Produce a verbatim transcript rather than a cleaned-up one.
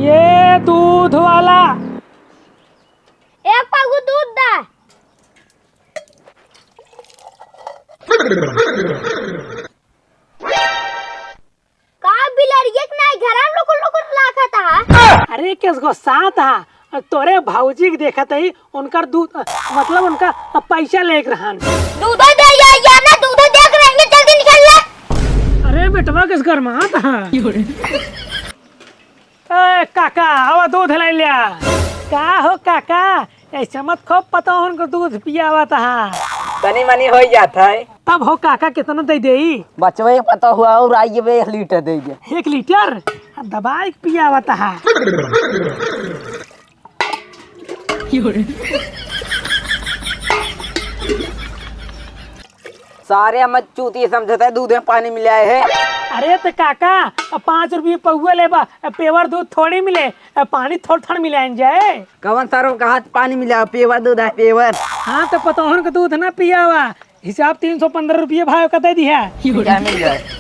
ये दूध वाला। एक पागु दूध दा। का बिलरिया के नाई घरा लुकुर लुकुर लाखत हा? अरे, केस गो साथ हा। तोरे भौजी के देखत ही, उनकर दूध, मतलब उनका पैसा लेके रहन। दूध दे या, या ना दूध दे के रहेंगे, जल्दी निकल ले। अरे बेटवा, केस गरमात हा। ए, काका, आवा दूध ले लिया। का हो काका, ऐसे मत खूब पतोहन को दूध पियावत हा। तनी मनी हो जात है। तब हो काका, कितना दे देई? बचवे पतोहुआ और आई बे, एक लीटर दे दे। एक लीटर? आ दबाई के पियावत हा। सारे हम चूती समझत है, दूध में पानी मिलाए है। अरे त काका, अब पाँच रुपये पौआ लेबा, अब पेवर दूध थोड़ी मिले, अब पानी थोड़ थोड़ मिलाइन जाए। कवन सारो कहा पानी मिला, पेवर दूध है, पेवर। हाँ, त पतोहन का दूध ना पियावा, हिसाब तीन सौ पन्द्रह रुपये भाव का दे दिया। क्या मिल जाए?